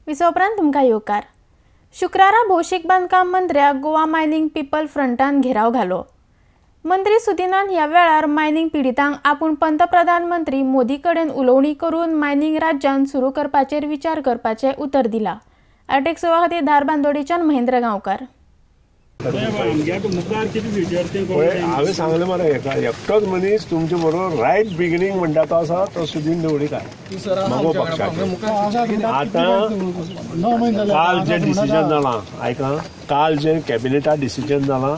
विसवा उपरांत तुमकां येवकार. शुक्रारा भौशीक बांदकाम मंत्र्याक गोवा मायनिंग पिपल फ्रंटान घेराव घालो. मंत्री सुदिनान ह्या वेळार मायनिंग पिडितांक आपूण पंतप्रधानमंत्री मोदी कडेन उलोवणी करून मायनिंग राज्यान सुरू करपाचेर विचार करपाचें उतर दिलां. आरटीएक्स सेवा खातीर धारबांदोडेच्यान महेंद्र गांवकार. हांवें सांगलें मरे हेका, एकटोच मनीस तुमचे बरोबर रायट बिगिनींग म्हणटा तो आसा तो सुदीन ढवळीकार मगो पक्षाचो. आतां काल जें डिसिजन जालां, आयका, काल जें कॅबिनेटा डिसिजन जालां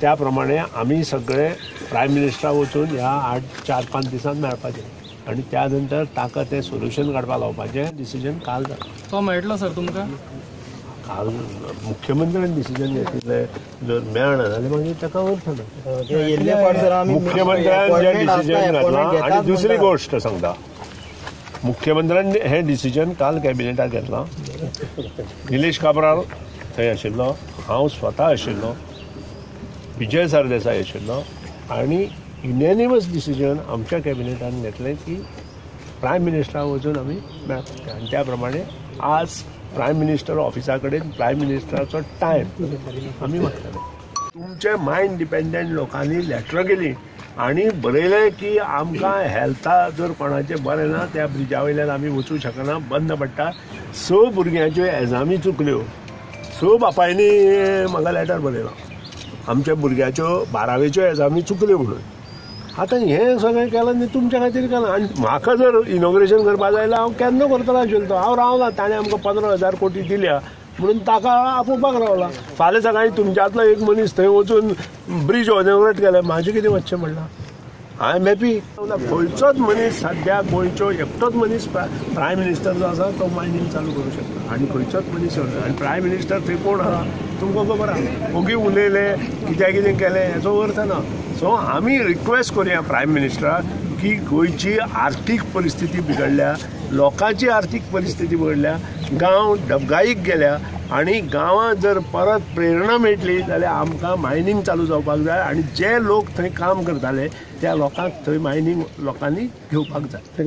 त्या प्रमाणे आमी सगळे प्रायम मिनिस्टराक वचून ह्या 8-4-5 दिसांत मेळपाचें आनी त्या नंतर ताका तें सोल्युशन काडपाक लावपाचें डिसिजन काल जालां. तो मेळटलो सर तुमकां? काल मुख्यमंत्र्यान डिसिजन घेतिल्लें, जर मेळना जाल्यार मागीर ताका अर्थ ना. मुख्यमंत्र्यान जें डिसिजन घेतलां, आनी दुसरी गोश्ट सांगता, मुख्यमंत्र्यान हें डिसिजन काल कॅबिनेटाक घेतलां. निलेश काब्राल थंय आशिल्लो, हांव स्वता आशिल्लो, विजय सरदेसाय आशिल्लो आनी युनॅनिमस डिसिजन आमच्या कॅबिनेटान घेतलें की प्रायम मिनिस्टराक वचून आमी मेळपाचें. आनी त्या प्रमाणे आज प्रायम मिनिस्टर ऑफिसा कडेन प्रायम मिनिस्टराचो टायम आमी मागतले. तुमचे मायंड डिपेंडंट लोकांनी लेटरां केली आनी बरयलें की आमकां हेल्था जर कोणाचें बरें ना त्या ब्रिजा वयल्यान आमी वचूं शकना, बंद पडटा. 6 भुरग्यांच्यो एग्जामी चुकल्यो, 6 बापायनी म्हाका लेटर बरयलां आमच्या भुरग्याच्यो 12वेच्यो एग्जामी चुकल्यो म्हणून. आतां हें सगळें केलां न्ही तुमच्या खातीर केलां. आनी म्हाका जर इनॉग्रेशन करपा जाय जाल्यार हांव केन्ना करतलो आशिल्लो तो. हांव रावला, ताणें आमकां 15,000 कोटी दिल्या म्हणून ताका आपोवपाक रावला. फाल्यां सकाळीं तुमच्यांतलो एक मनीस थंय वचून ब्रीज इनॉग्रेट केलें, म्हाजें कितें वचचें म्हणलां? I am happy. खंयचोच मनीस सद्या गोंयचो एकटोच मनीस प्रायम मिनिस्टर जो आसा तो मायनींग चालू करूं शकता आनी खंयचोच मनीस. आनी प्रायम मिनिस्टर थंय कोण आसा तुमकां खबर आसा. ओगी उलयले कित्याक कितें केलें हेचो अर्थ ना. सो आमी रिक्वेस्ट करुया प्रायम मिनिस्टराक की गोंयची आर्थीक परिस्थिती बिगडल्या, लोकांची आर्थीक परिस्थिती बिगडल्या, गांव डबगाईक गेल्या आनी गांवांत जर परत प्रेरणा मेळटली जाल्यार आमकां मायनींग चालू जावपाक जाय आनी जे लोक थंय काम करताले त्या लोकांक थंय मायनींग लोकांनी घेवपाक जाय.